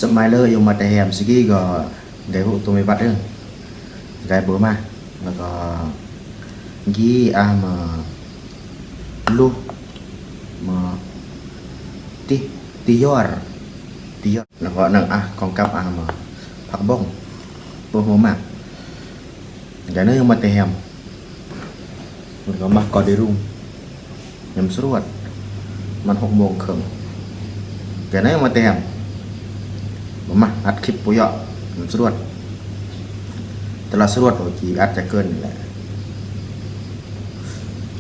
ສະໄໝເລີຍ ຢູ່ມາແຕ່ແຮມ ຊິກີກໍໄດ້ຮູ້ຕົວແມ່ບັດເດີ ໄດ້ເບີມາ ແລ້ວກໍກີອາມາລຸມາຕິ ຕິຢອນ ຕິຢອນ ແລ້ວກໍໜຶ່ງອາ ຂອງກັບອາມາຜັກບົ້ງ ບໍ່ຮູ້ມາ ແລ້ວກໍມາແຕ່ແຮມ ແລ້ວກໍມາກໍໄດ້ລຸງ ຍາມສະຫຼວດ ມັນຫົກໂມງເຄິ່ງ ແຕ່ໃນມາແຕ່ມ ມາອັດຄລິບປຸເຍາະ ຍາມສະຫຼວດ ແຕ່ລະສະຫຼວດໂອຈີອັດຈະເກີນນີ້ແຫຼະ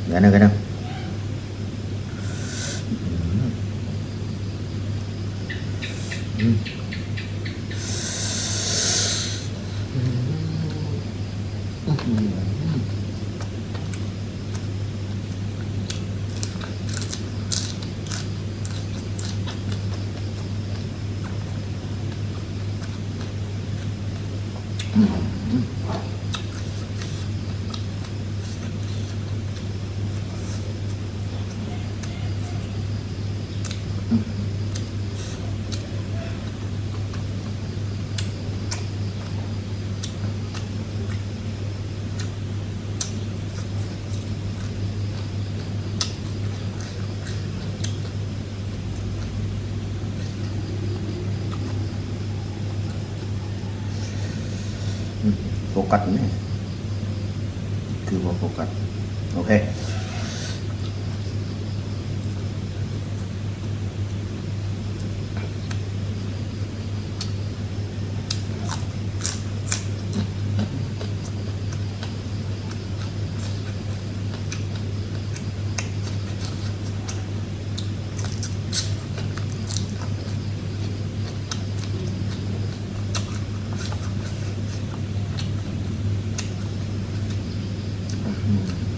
ແລ້ວນັ້ນກໍນະ ອືມ ອືມ. ໂຟກັດແນ່ ຄືວ່າໂຟກັດ ໂອເຄ.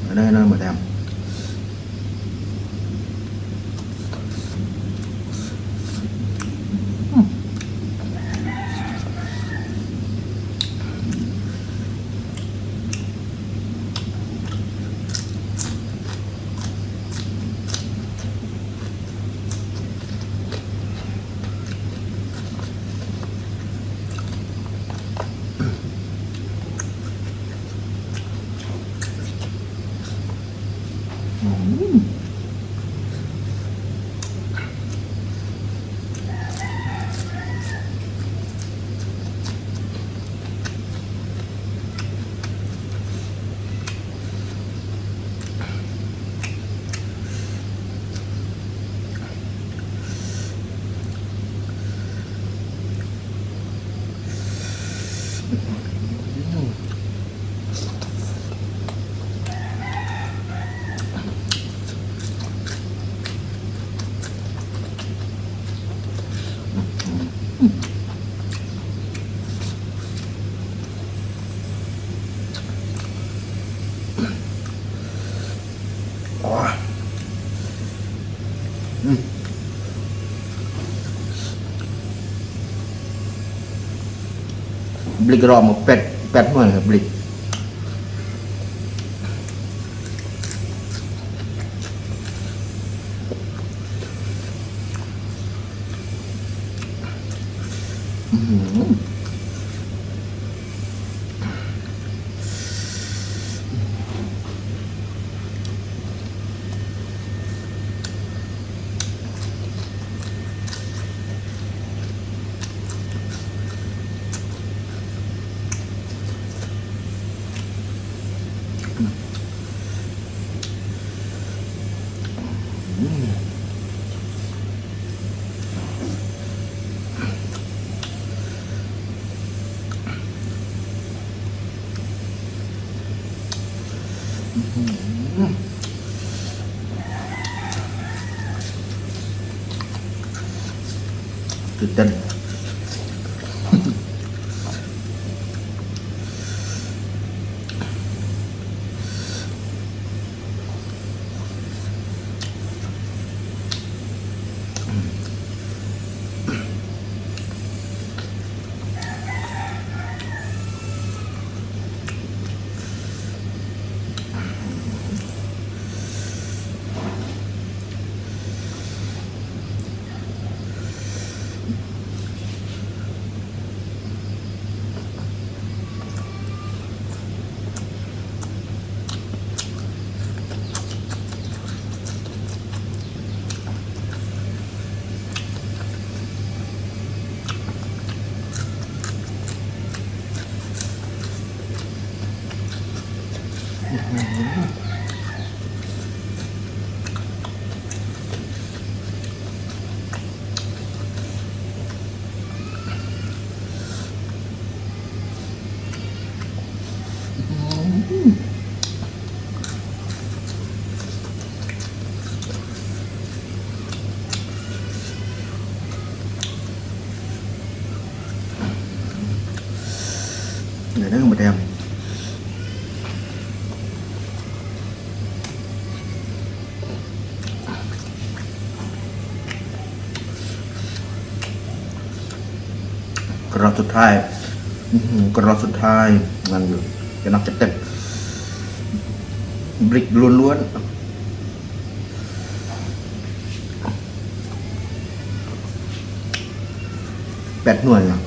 ອັນນັ້ນ ອັນນັ້ນໝົດແລ້ວ. ບລິກລອມເອົາແປດ ແປດໜ່ວຍ ບລິກ. ຕື່ນເຕັ້ນ. ອື ເດີ ມາແຖມ ກະລອດສຸດທ້າຍ ອື້ຫື ກະລອດສຸດທ້າຍ ນັ້ນຢູ່ ຈະໜັກຈະເຕັມ ບຣິກລ້ວນໆ ແປດໜ່ວຍນະ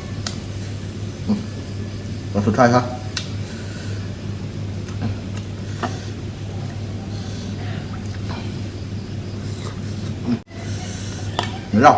ກະລອດສຸດທ້າຍຊະ ນີ້ລະ.